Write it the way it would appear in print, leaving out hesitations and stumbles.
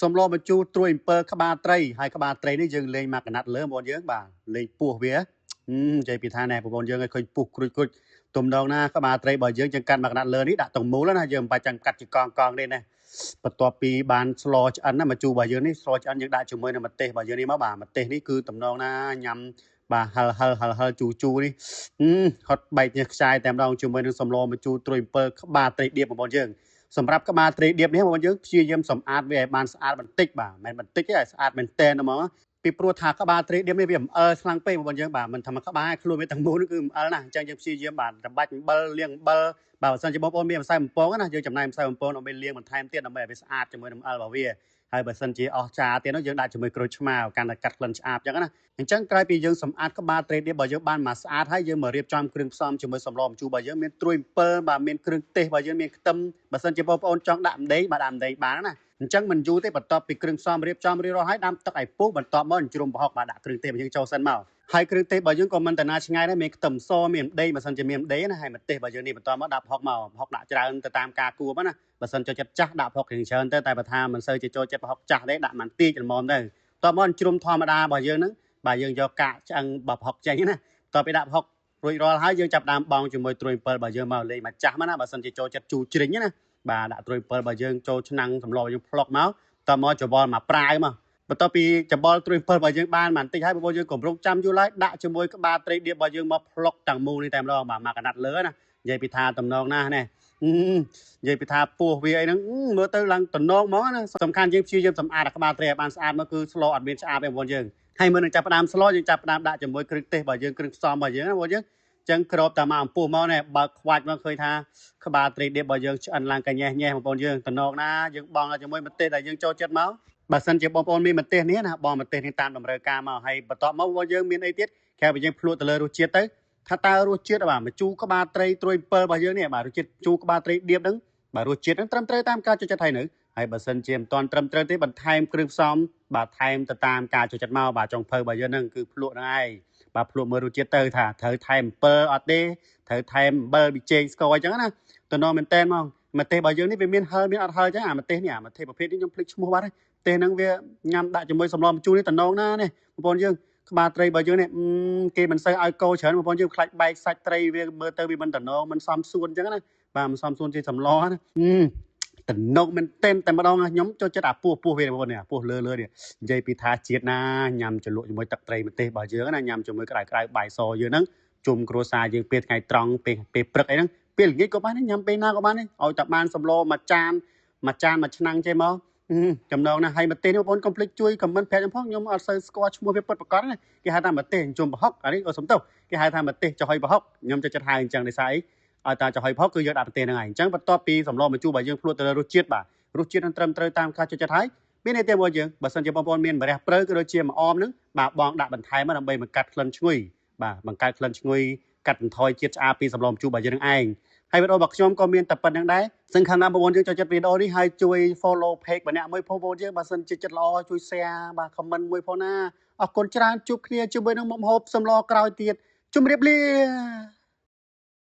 សម្លម្ជូរត្រួយអំពិលក្បាលត្រីហើយក្បាលត្រីនេះយើងលេងមកកណាត់លើបងប្អូនយើងបាទលេងពោះវានិយាយពីថាណែបងប្អូនយើងឲ្យឃើញពុះគ្រួចគ្រួចទំនងណាក្បាលត្រីរបស់យើងយើងកាត់មកកណាត់លើនេះដាក់ទាំងមូលណាយើងមិនបាច់ចាំកាត់ជាកងកងទេណាបន្ទាប់ពីបានស្លឆ្អិនណាម្ជូររបស់យើងនេះស្លឆ្អិនយើងដាក់ជាមួយនឹងម្ទេសរបស់យើងនេះមកបាទម្ទេសនេះគឺទំនងណាញ៉ាំបាទហិលហិលហិលហិលជូជូនេះហត់បែកញើសខ្ចាយតែម្ដងជាមួយនឹងសម្លម្ជូរត្រួយអំពិលក្បាលត្រីដៀបបងប្អូនយើងសម្រាប់ក្បាលត្រីដៀបនេះបងប្អូនយើងព្យាយាមសម្អាតវាឲ្យបានស្អាតបន្តិចបាទមិនបន្តិចទេឲ្យស្អាតមែនទែនហ្មងពីព្រោះថាក្បាលត្រីដៀបនេះវាអំអិលខ្លាំងពេកបងប្អូនយើងបាទមិនថាមកក្បាលខ្លួនវាទាំងមូលគឺអំអិលណាអញ្ចឹងយើងព្យាយាមបាទត្របាច់អំបិលលាងអំបិលបាទបើសិនជាបងប្អូនមានម្សៅបំពងណាយើងចំណាយម្សៅបំពងដើម្បីលាងបន្ថែមទៀតដើម្បីឲ្យវាស្អាតជាមួយនឹងអំអិលរបស់វាហើយបើសិនជាអស់ចាទៀតនោះយើងដាក់ជាមួយក្រូចឆ្មាកាន់តែកាត់ក្លិនឆ្អាបអញ្ចឹងណាអញ្ចឹងក្រោយពីយើងសម្អាតក្បាលត្រីដៀបរបស់យើងបានមកស្អាតហើយយើងមករៀបចំគ្រឿងផ្សំជាមួយសម្លម្ជូររបស់យើងមានត្រួយអំពិលបាទមានគ្រឿងទេសរបស់យើងមានខ្ទឹមបើសិនជាបងប្អូនចង់ដាក់ម្ទេសបាទដាក់ម្ទេសបានណាអញ្ចឹងមិនយូរទេបន្ទាប់ពីគ្រឿងផ្សំរៀបចំរៀបរាល់ហើយដាំទឹកឲ្យពុះបន្ទាប់មកជ្រុំប្រហុកបាទដាក់គ្រឿងទេសរបស់យើងចូលសិនមកហើយគ្រឿងទេសរបស់យើងក៏មិនតាណាឆ្ងាយដែរមានខ្ទឹមសមានម្ទេសបើសិនជាមានម្ទេសណាហើយម្ទេសរបស់យើងនេះបន្ទាប់មកដាក់ប្រហុកមកប្រហុកដាក់ច្រើនទៅតាមការគួបណាបើសិនចូលចិត្តចាស់ដាក់ប្រហុករៀងច្រើនទៅតែបើថាមិនសូវជាចូលចិត្តប្រហុកចាស់ទេដាក់មិនតិចល្មមទៅបន្ទាប់មកជ្រុំធម្មតារបស់យើងហ្នឹងបាទយើងយកកាកឆ្អឹងបើប្រហុកចេញណាបន្ទាប់ពីដាក់ប្រហុករួចរាល់ហើយយើងចាប់ដើមបងជាមួយត្រួយអំពិលរបស់យើងមកលេងមកចាស់មកណាបើសិនជាចូលចិត្តជូរជ្រិញណាបាទដាក់ត្រួយអំពិលរបស់យើងចូលឆ្នាំងសម្លយើងផ្លុកមកតមកច្របល់មកប្រាវមកបន្ទាប់ពីច្របល់ត្រួយអំពិលរបស់យើងបានបន្តិចហើយបងប្អូនយើងកុំរងចាំយូរឡើយដាក់ជាមួយក្បាលត្រីដៀបរបស់យើងមកផ្លុកទាំងមូលនេះតែម្ដងបាទមកកណាត់លើណានិយាយពីថាតំណងណាស់នេះនិយាយពីថាពោះវាអីហ្នឹងមើលទៅឡើងតំណងហ្មងណាសំខាន់យើងព្យាយាមសម្អាតក្បាលត្រីឲ្យបានស្អាតមកគឺស្លអត់មានឆ្អាបទេបងប្អូនយើងហើយមើលនឹងចាប់ផ្ដើមស្លយើងចាប់ផ្ដើមដាក់ជាមួយគ្រឿងទេសរបស់យើងគ្រឿងផ្សំរបស់យើងណាបងប្អូនយើងចឹងក្របតាមអំពោះមកនេះបើខ្វាច់មកឃើញថាក្បាលត្រីដៀបរបស់យើងឆ្អិនឡើងកញ៉េះញ៉េះបងប្អូនយើងតំណងណាយើងបងជាមួយម្ទេសដែលយើងចូលចិត្តមកបើសិនជាបងប្អូនមានម្ទេសនេះណាបងម្ទេសនេះតាមតម្រូវការមកហើយបន្ទាប់មកបងយើងមានអីទៀតក្រៅពីយើងភ្លក់ទៅលើរសជាតិទៅថាតើរសជាតិបាទម្ជូរក្បាលត្រីត្រួយអំពិលរបស់យើងនេះបាទរសជាតិជូរក្បាលត្រីដៀបហ្នឹងបាទរសជាតិហ្នឹងត្រឹមត្រូវតាមការចូលចិត្តហើយនៅហើយបើសិនជាមិនទាន់ត្រឹមត្រូវទេបន្ថែមគ្រឿងផ្សំបាទថែមទៅតាមការចូលចិត្តមកបាទចុងភៅរបស់យើងហ្នឹងគឺភ្លក់ហ្នឹងឯងបាទភ្លក់មើលរសជាតិទៅថាត្រូវថែមអំពិលអត់ទេត្រូវថែមអំបិលប៊ីចេងស្ករអញ្ចឹងណាតំណមែនតែនហ្មងម្ទេសរបស់យើងនេះវាមានហឹរមានអត់ហឹរអញ្ចឹងអាម្ទេសនេះអាម្ទេសប្រភេទនេះខ្ញុំភ្លេចឈ្មោះបាត់ហើយម្ទេសហ្នឹងវាញ៉ាំដាក់ជាមួយសម្លម្ជូរនេះតំណងណានេះបងប្អូនយើងក្បាលត្រីរបស់យើងនេះគេមិនសូវឲ្យកោច្រើនបងប្អូនយើងខ្លាចបែកសាច់ត្រីវាមើលទៅវាមិនតំណងមិនសមសួនអញ្ចឹងណាបាទមិនសមសួនជាសម្លណាតំណងមែនទែនតែម្ដងខ្ញុំចូលចិត្តអាពោះពោះវាបងប្អូននេះអាពោះលើលើនេះនិយាយពីថាជាតិណាញ៉ាំជ្រលក់ជាមួយទឹកត្រីម្ទេសរបស់យើងណាញ៉ាំជាមួយក្តៅក្តៅបាយសយើងហ្នឹងជុំគ្រួសារយើងពេលថ្ងៃត្រង់ពេលពេលព្រឹកអីហ្នឹងពេលល្ងាចក៏បានញ៉ាំពេលណាក៏បានឲ្យតែបានសម្លមួយចានមួយចានមួយឆ្នាំងចេះមកចំណងណាហើយម្ទេសនេះបងប្អូនកុំភ្លេចជួយខមមិនប្រាប់ខ្ញុំផងខ្ញុំអត់សូវស្គាល់ឈ្មោះវាពិតប្រាកដណាគេហៅថាម្ទេសជុំប្រហុកអានេះក៏សំទោសគេហៅថាម្ទេសចំហុយប្រហុកខ្ញុំចូលចិត្តហៅអញ្ចឹងដោយសារអីឲ្យតាចំហុយប្រហុកគឺយើងដាក់ម្ទេសហ្នឹងហើយអញ្ចឹងបន្ទាប់ពីសម្លម្ជូរបើយើងភ្លក់ទៅលើរសជាតិបាទរសជាតិនឹងត្រឹមត្រូវតាមការចូលចិត្តហើយមានន័យទេបងយើងបើសិនជាបងប្អូនមានម្រះព្រៅក៏ដូចជាម្អមហ្នឹងបាទបងដាក់បន្ថែមដើម្បីបង្កាត់ក្លិនឈ្ងុយបាទបង្កើតក្លិនឈ្ងុយកាត់បន្ថយជាតិឆ្អាបពីសម្លម្ជូររបស់យើងនឹងឯងហើយវីដេអូរបស់ខ្ញុំក៏មានតែប៉ុណ្្នឹងដែរសង្ឃឹមថាបងប្អូនយើងចូលចិត្តវីដេអូនេះហើយជួយ follow page ម្នាក់មួយផងបងប្អូនយើងបើសិនជាចិត្តល្អជួយ share បាទ comment មួយផងណាអរគុណច្រើនជួបគ្នាជាមួយនឹងមុខម្ហូបសម្លក្រោយទៀតជម្រាបលា។